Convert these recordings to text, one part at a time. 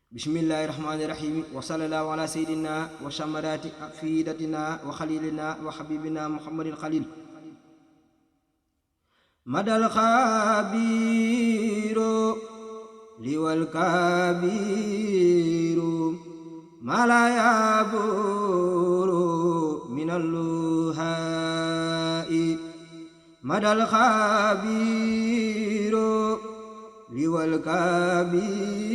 bismillahi rahmani rahim wa sallallahu ala sayyidina wa shamarati afidatina wa khalilina wa habibina muhammadin khalil madal khabiru liwal kabiru malaya buru minalluhai madal khabiru liwal kabiru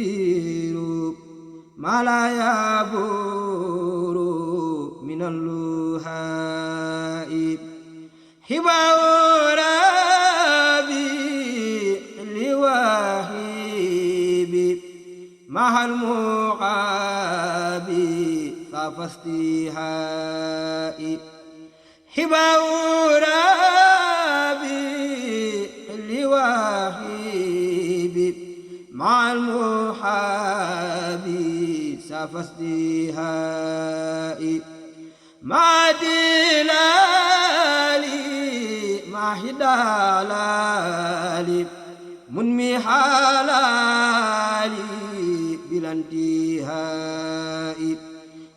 malaya buru minalluhai hibaurabi liwahibi mahal muqabi fafastihai hibaurabi liwahibi mahal muhabi safastihai madilali mahidalali munmi halali bilantihai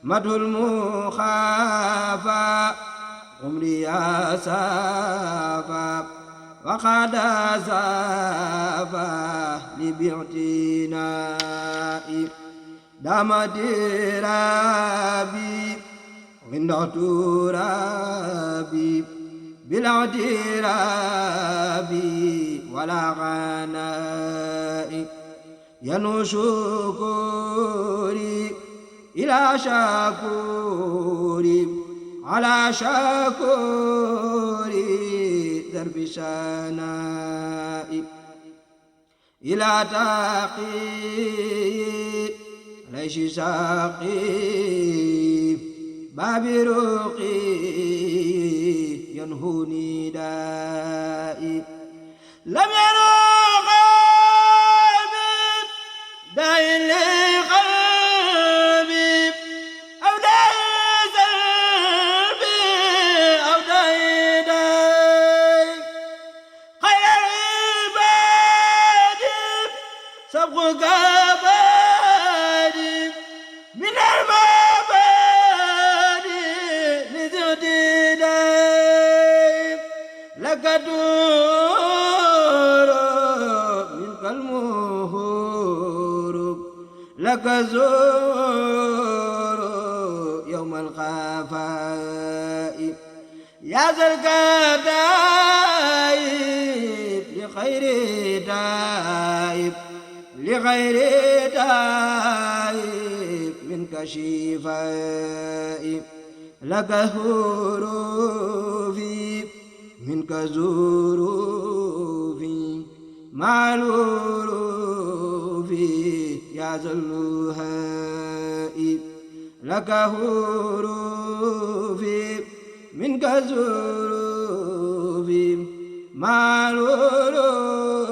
madhul mukhafa umri asafa waqada safa libi'tinai damadirabi windoturabi biladirabi wala ghanai yanushukuri ila shakuri ala shakuri darbi shanai ila taqi layshi shaqi babi ruqi yanhuni da'i lam yaruqa da'i li qalbi aw da'i salbi aw da'i da'i khayr ibadi sabquka badi min al-mabadi nizudi da'i lakaduru min kalmuhuru lakazuru yawm al-khafai ya zalkadaib li khayri daib li khayri daib min kashifai laka hurufi min kazurufi ma'lurufi ya zalluhai laka hurufi min kazurufi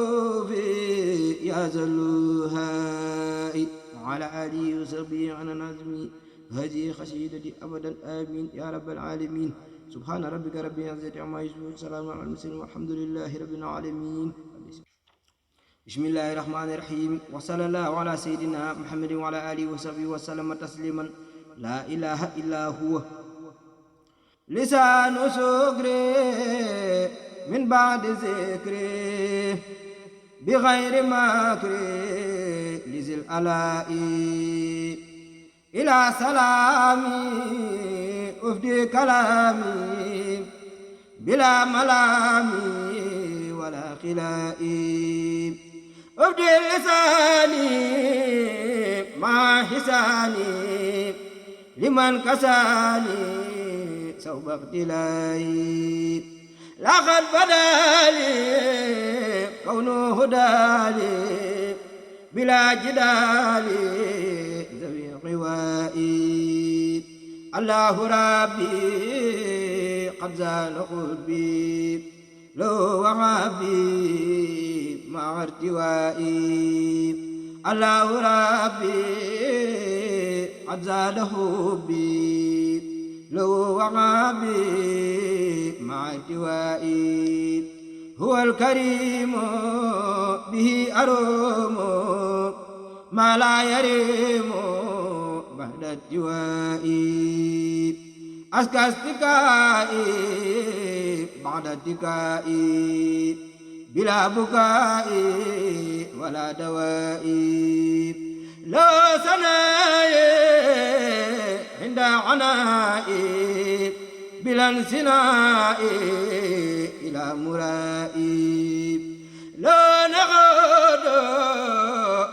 ma'lurufi ya zalluhai wa ala alihi wa sahbihi ana nazmi هذه خشيدتي أبدا آمين يا رب العالمين سبحان ربك رب العزة عما يصفون سلام على المرسلين والحمد لله رب العالمين بسم الله الرحمن الرحيم وصلى الله على سيدنا محمد وعلى آله وصحبه وسلم تسليما لا إله إلا هو لسان شكري من بعد ذكري بغير مكري لذي الآلاء إلى سلامي أفدي كلامي بلا ملامي ولا خلائي أفدي لساني مع حساني لمن كساني سوف اقتلائي لقد بدالي كونه هدالي بلا جدالي روائي الله ربي قد زال قلبي لو وعبي مع ارتوائي الله ربي قد زال حبي لو وعبي مع ارتوائي هو الكريم به أروم ما لا يريم بعد الدواء أزكى استكائي بعد اتكائي بلا بكاء ولا دواء لا سناء عند عنائي بلا انسناء إلى مرائي لا نغد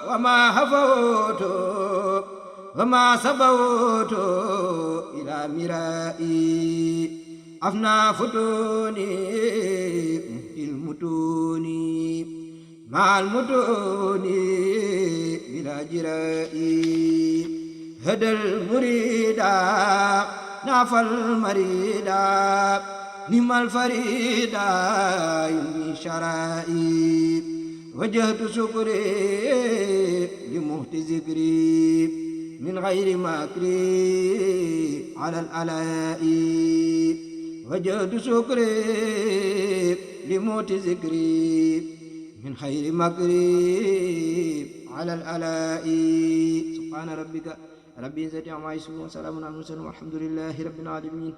وما هفوت وما سبوت إلى مرائي أفنى فتوني المتون مع المتون بلا جرائي هدى المريدا نافى المريدا نم الفريدا يمي شرائي وجهت شكري لمهت ذكري من غير مكري على الألاء وجهت شكري لموت ذكري من خير مكري على الألاء سبحان ربك رب العزة عما يصفون وسلام على المرسلين والحمد لله رب العالمين.